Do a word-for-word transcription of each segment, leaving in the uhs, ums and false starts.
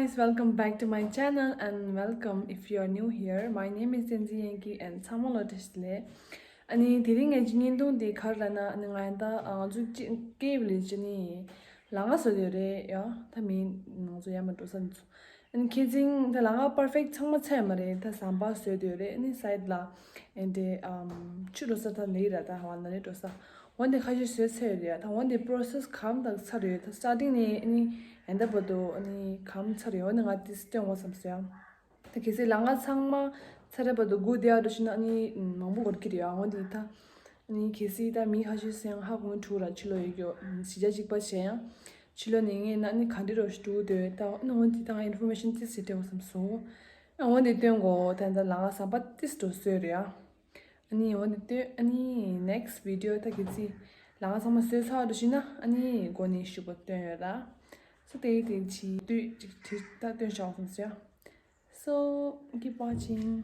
Guys, welcome back to my channel and welcome if you are new here. My name is Tenzin Yenki and ཚང་མ་ལ་བཀྲ་ཤིས་བདེ་ལེགས། ཨ་ནི་དེ་རིང་ངའི་བརྙན་ཐུང་འདི་ག་རེ་ལབ་ན། ཨ་ནི་ང་ད་ང་ཚོ་ཅི་ཀེ་ཝི་ལེ་ཇི་ནི་ལམ་ཁ་བཟོ་འདོད་རེད་ཡ། ད་མི་ང་ཚོ་ཡར་མར་འགྲོ་ས་འདི་ཚོ། ཨ་ནི་ཁེ་ཚིང་ད་ལམ་ཁ་པར་ཕེག་ཚང་མ་ཚར་ཡོད་མ་རེད། ད་ཟམ་པ་བཟོ་འདོད་རེད། ཨ་ནི་སའེ་ཌི་ལ་ཨེ་འདྲེ་ཨམ་ཆུ་འགྲོ་ས་ད་ལེ་ར་ད་ཧ་ན་རེ་འགྲོ་ས། འོན་ཏེ་ཁ་ཤས་བཟོས་ཚར་ཡོད་རེད་ཡ། ད་འོན་ཏེ་པོ་རོ་སེ་སི་གང་དང་ཚར་ཡོད། ད་སི་ཊར་ཊིང་ནས་ཨ་ནི་ཨེ་འདྲ་བར་དུ་ཨ་ནི་གང་ཚར་ཡོད། འོན་ཏེ་ང་དེ་སྟོན་དགོས་བསམ་སོང་ཡ། ད་གལ་སྲིད་ལམ་ཁ་ཚང་མ་ཚར་རེ་བར་དུ་སྒུག་བསྡད་ཡག་འགྲོ་ཤི་ན་ཨ་ནི་མང་པོ་འགོར་གྱི་རེད་ཨ། འོན་ཏེ་ད་ཨ་ནི་གལ་སྲིད་ད་མི་ཁ་ཤས་སུ་ཡང་ཧ་གོ་མཁན་འདུག་ར། ཕྱི་ལོགས་ཡོད་རྒྱུ་གཞིས་ཆགས་གཅིག་པ་བྱས་ཡང་ཕྱི་ལོགས་ནས་ངས་ན་ཨ་ནི་ག་འདྲ་རོ་ཞིག་འགྲོ་འདོད་ད། ཨ་ནི་འོན་ཏེ་ད་ང་ཨིན་ཕོར་མེ་ཤན་ཏིས་ཞིག་སྤྲད་དགོས་བསམ་སོང་། ཨ་འོན་ཏེ་སྟོན་དགོས། ད་ད་ལམ་ཁ་ཟམ་པ་ཏིས་འགྲོ་བཟོས་རེད་ཨ། ཨ་ནི་འོན་ཏེ་སྟོན། ཨ་ནི་ནེག་སི་ཊི་བི་ཌི་ཡོ་ད་གལ་སྲིད་ལམ་ཁ་ཚང་མ་བཟོས་ཚར་འགྲོ་ཤི་ན་ཨ་ནི་འགོ་ནས་ཞུ་བ་སྟོན་ཡོད་ར། སོ་དེ་དེ་ཅི་དུས་ཅིག་དྲི་ད་སྟོན་བྱ་བ་སོང་ཟེར། So, keep watching.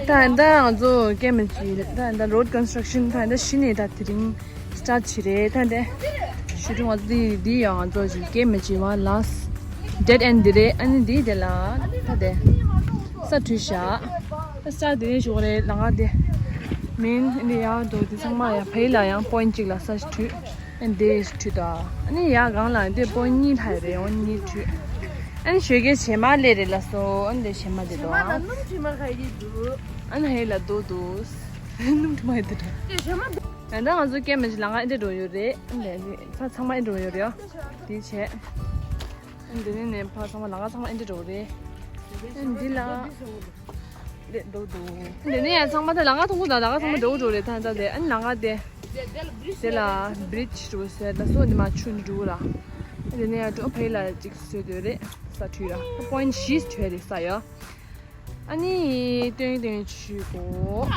ད་ད་ང་ཚོ་ཀེམ་ཅི་ད་ད་རོ་ཌི་ཀོན་སི་ཊྲག་ཤན་ད་ད་ཤི་ནས་ད་དེ་རིང་སི་ཊར་ཊི་བྱས་རེད། ད་ད་ཞུ་དུས་ང་ཚོ་འདི་འདི་ཡང་ང་ཚོ་ཀེམ་ཅི་མ་ལ་སི་ཊི་ཌེཌ་ཨེན་ཌི་འདི་རེད། ཨ་ནི་འདི་དེ་ལ་ད་དེ་ས་བྲུས་བཞག་ད་སི་ཊར་ཊི་དེ་རིང་ཞུ་གི་རེད། ལམ་ཁ་དེ་མིན་འདི་ཡག་འདུག་དེ་ཚང་མ་ཡ་ཕ་ཡི་ལ་ཡང་པོ་ཡིན་ཊི་གཅིག་ལ་ས་བྲུས། ཨ་ནི་དེ་བྲུས་ད། ཨ་ནི་ཡ་གང་ལ་དེ་པོ་ཡིན་ཊི་གཉིས་ལྷག་རེད། འོ་གཉིས་བྲུས། ཨ་ནི་ཞོགས་ཀས་བྱེ་མ་སླེབས་རེད་ལ་སོ། ཨ་ནི་དེ་བྱེ་མ་དེ་དོ། ཨ་ནི་ཧེ་ལ་དོ་དོ། སྣུམ་དྲི་མ་ཡོད་དེ་དྲ། ད་ལྟ་ང་ཚོ་ཀེམ་ཅི་ལམ་ཁ་ཨེ་འདྲ་འགྲོ་ཡོད་རེད། ཨ་ནི་ད་ཚང་མ་ཨེ་འདྲ་འགྲོ་ཡོད་རེད་ཡ། དེ་བྱས། ཨ་ནི་དེ་ནས་ནས་ཕར་ཚང་མ་ལམ་ཁ་ཚང་མ་ཨེ་འདྲ་འགྲོ་རེད། ཨ་ནི་འདི་ལ། ལེ་འགྲོ་འདུག་དེ་ནས་ཡང་ཚང་མ་ད་ལམ་ཁ་མཐོང་གི་ད་ལམ་ཁ་ཚང་མ་འགྲོ་འགྲོ་རེད། ད་ད་དེ་ཨ་ནི་ལམ་ཁ་དེ་དེ་ལ་བི་རི་ཇི་འགྲོ་ཟེར་ད་སོ་འདི་མ་ཆུ་འགྲོ་ར། དེ་ནས་ཡང་འགྲོ་ཕ་ཡི་ལ་ཅིག་བཟོས་འདོད་རེད། ས་བྲུས་ར་པོ་ཡིན་ཊི་བཞི་བྲུས་རེད་ས་ཡ། ཨ་ནི་སྟོན་སྟོན་ཆུ་གོ་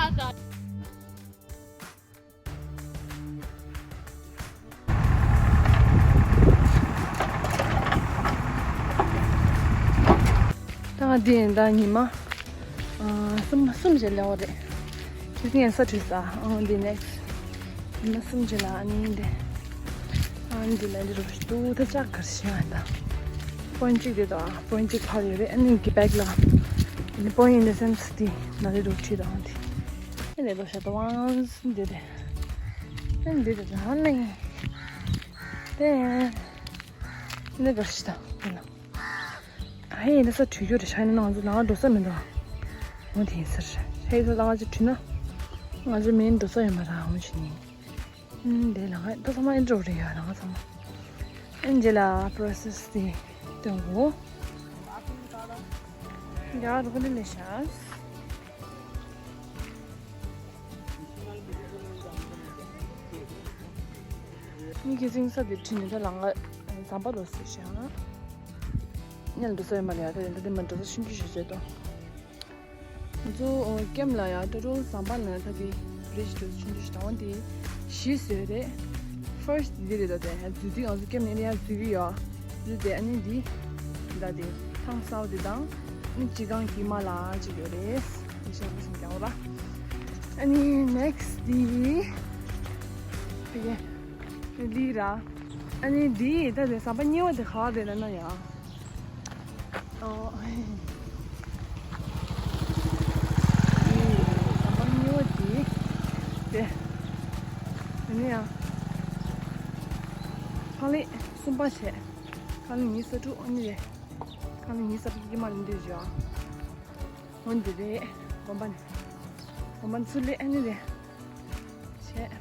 ད་ང་འདི་ཡིན་ད་ཉི་མ་ཨ་གསུམ་གསུམ་བྱས་ལེའོ་རེད། ཁྱེད་ཚོ་ཡང་ས་བྲུས་ས། ཨ་འདི་ནེག་སི་ཊི་ཉི་མ་གསུམ་བྱས་ལ་ཨ་ནི་འདི་ཨ་འདི་ལ་འདི་རུ་ཏུ་ད་ལྕགས་གར་ཤི་ཡང་ད་པོ་ཡིན་ཊི་གཅིག་དེ་དང་པོ་ཡིན་ཊི་གཅིག་ཕར་ཡོད་རེད། ཨ་ནི་གི་བེག་ལ་ཨ་ནི་པོ་ཡིན་ཊི་ཨིན་ད་སེན་སི་དེ་ན་རེ་རུ་ཁྲིད་དང་དེ་ཨ་ནི་ལོ་ཤ་ཏོ་ཝང་སི་འདི་རེད། ཨ་ནི་འདི་རེད་ད་ཨ་ནི་དེ་ཨ་ནི་གར་ཤི་ད་དེ་ན། ཨ་ཧེ་ཡིན་ན་ས་བྲུས་རྒྱུ་རེད་ཤག་ཡིན་ན་ང་ཚོ་ནང་འགྲོ་ས་མི་འདུག་འོ་དེ་ཡིན་ས་རེད། ཧེ་ས་ལ་ང་ཚོ་བྲུས་ན་ང་ཚོ་མིན་འགྲོ་ས་ཡོད་མ་རེད། འོ་ཅི་ནི་ཨ་འདི་ལ་ང་ད་ཚང་མ་ཨེ་འགྲོ་རེད་ཡ། ང་ཚང་མ་ཨེ་འདི་ལ་པོ་རོ་སེ་སི་དེ་སྟོན་གོ་ཡ་རུ་ཁ་ལི་ལེ་ཤག་ངའི་ཁེ་ཚིང་ས་དེ་ཁྲིད་ནས་ད་ལམ་ཁ་ཟམ་པ་རོ་སི་ཤག་ཉལ་འགྲོ་ས་ཡོད་མ་རེད་ཡ། ད་དེ་འདྲ་དེ་མ་འགྲོ་ས་ཆུང་ཆུང་ཞིག་བཟོས་ཏོ། ང་ཚོ་ཀེམ་ལ་ཡ་ཏོ་ཏོ་ཟམ་པ་ལ་ད་དེ་བི་རི་ཇི་དེ་ཆུང་ཆུང་ཞིག་དང་དེ་བཞི་བཟོས་རེད། ཕར་སི་ཊི་འདི་རེད་ད། དེ་འཛུལ་དུས་ང་ཚོ་ཀེམ་ནས་ཡ་འཛུལ་གི་ཡོད། འཛུལ་དེ་ཨ་ནི་འདི་ད་དེ་ཐང་སའོ་དེ་དང་ཨ་ནི་ཅི་གང་གི་མ་ལ་ཅིག་ཡོད་རེད། ཨ་ཤ་ཁུ་སིང་ཀྱང་ར། ཨ་ནི་ནེག་སི་ཊི་འདི་ཕ་གི་ལི་ར། ཨ་ནི་འདི་ད་དེ་ཟམ་པ་གཉིས་པ་དེ་ག་བ་རེད་ལབ་ན་ཡ། ཨོ། ཟམ་པ་གཉིས་པ་དེ་དེ་ནི་ཡ། ཁང་ལེགས་གསུམ་པ་བྱས། ཁང་ལེགས་ཉི་ཤུ་རྩ་དྲུག་ཨ་ནི་རེད། ཁང་ལེགས་ཉི་ཤུ་རྩ་དྲུག་གི་མ་ལེན་འདོད་བྱས། འོ་འདི་རེད། དགོན་པ་ནི་དགོན་པ་ཚུར་ལེ་ཨ་ནི་རེད། བྱས།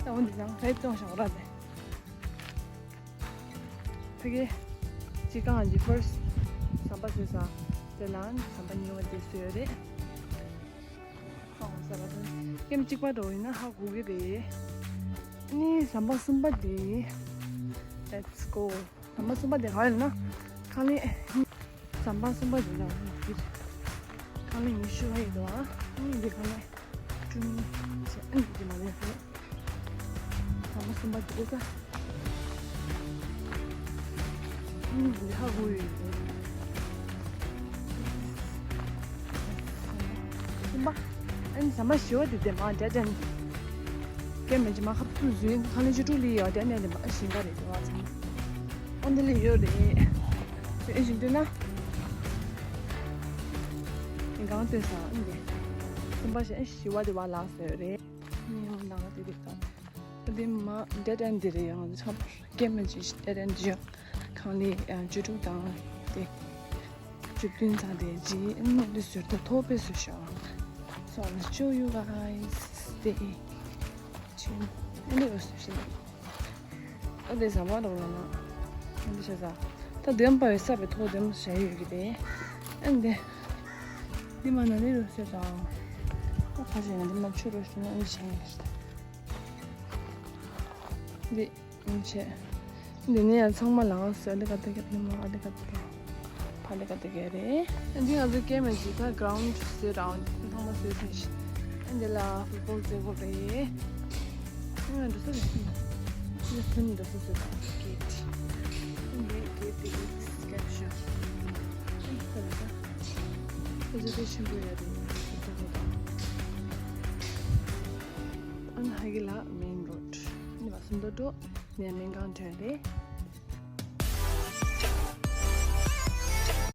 ད་འོ་འདི་ནང་རེད་གཏོང་བཞག་ར་དེ། ཕ་གི་ཅི་གང་གི་first ཟམ་པ་བཟོས་ས་དེ་ལ་ཟམ་པ་གཉིས་པ་དེ་བཟོས་རེད། ཨོ་ཟ་ར་དེ་ཀེམ་གཅིག་པ་འགྲོ་ཡིན་ན་ཧ་གོ་གི་རེད། ནི་ཟམ་པ་གསུམ་པ་དེ། Let's go. ཟམ་པ་གསུམ་པ་དེ་ག་རེ་ན། ཁང་ལས། ཟམ་པ་གསུམ་པ་དེ་ལ་འོང་གི། ཁང་ལས་ཉི་ཤུ་ལ་ཡོད་དོ་ཨ། ནི་འདི་ཁང་ལས་བཅུ་གཉིས་བྱས་ཨ་ནི་འདི་མ་ལས་ཧེ། ཟམ་པ་གསུམ་པ་དེ་ལ། ཨ་ནི་འདི་ཧ་གོ་ཡོད་དེ། གསུམ་པ། ཨ་ནི་ཟམ་པ་བཞི་པ་དེ་དེ་མ་dead end། ཀེམ་མེད་ཅི་མ་ཁབ་ཏུ་བཟོས་ཁང་ལས་བཅུ་དྲུག་ལ་ཡོད་dead end་དེ་མ་ཞིང་ཁ་རེད་དེ་བ་ཚང་མ། ཨ་འདི་ལ་ཡོད་རེད། ཨེ་ཞིག་འདུག་ན། ཨེ་གང་སྟོན་ས་ཨ་འདི། གསུམ་པ་ཞེས་ཨེ་བཞི་པ་དེ་བ་ལགས་སོ་རེད། ནི་ཡང་ནང་དེ་དེ་གང་། ཨ་འདི་མ་dead end དེ་རེད། ཡང་ཚང་མ་སྐད་མ་ཅིག་dead end ཡང་ཁང་ལས་ཡང་བཅུ་དྲུག་དང་དེ་བཅུ་བདུན་ཚང་དེ་ཇི་ཨེ་ནི་འདི་ཟུར་དུ་ཐོ་པེ་སུ་ཤོག So I'll show you guys the gym. ཨ་འདི་རུ་སུ་ཤོག་ཨ་དེ་ཟ་མ་རོགས་ལ་ན། ཨ་འདི་ཤ་ཟ། ད་འདེམ་པ་བའི་ས་བའི་ཐོག་འདེམ་བྱས་ཡོད་ཀྱི་རེད། ཨ་འདི། འདི་མ་ན་ལི་རུ་ཤ་ཟ། ཨ་ཁ་ཤས་ཡང་འདི་མ་ཆུ་རུ་ཤ་ན་ཨ་འདི་བྱས་ཡོད་ཀྱི་རེད། འདི་ཨ་བྱས། འདི་ནས་ཡང་ཚང་མ་ལངས་སོ་ཨ་འདི་ག་ད་ག་འདི་མ་ཨ་འདི་ག་ད་ག་ཕ་ལེ་ག་དེ་ག་རེད། འདི་ང་ཚོ་སྐྱེས་མ་ཅིག་ད་ground བཟོས་རང་ཚང་མ་བཟོས་ཚར་ཤག་ཨ་འདི་ལ་football རྩེད་སྒོ་རེད། ཨ་འགྲོ་ས་རེད། འདི་སུན་འགྲོ་ས་བཟོས་དང་gate། ཨ་འདི་gate དེ་གི་sketch ཤག་ཨ་འདི་ལ་ད་ཨ་ཟོ་དེ་ཆེན་པོ་ཡོད་རེད། ཨ་ཧ་གི་ལ་main road། འདི་མ་སུན་འགྲོ་འགྲོ་ནས་སྨན་ཁང་ཐོན་རེད།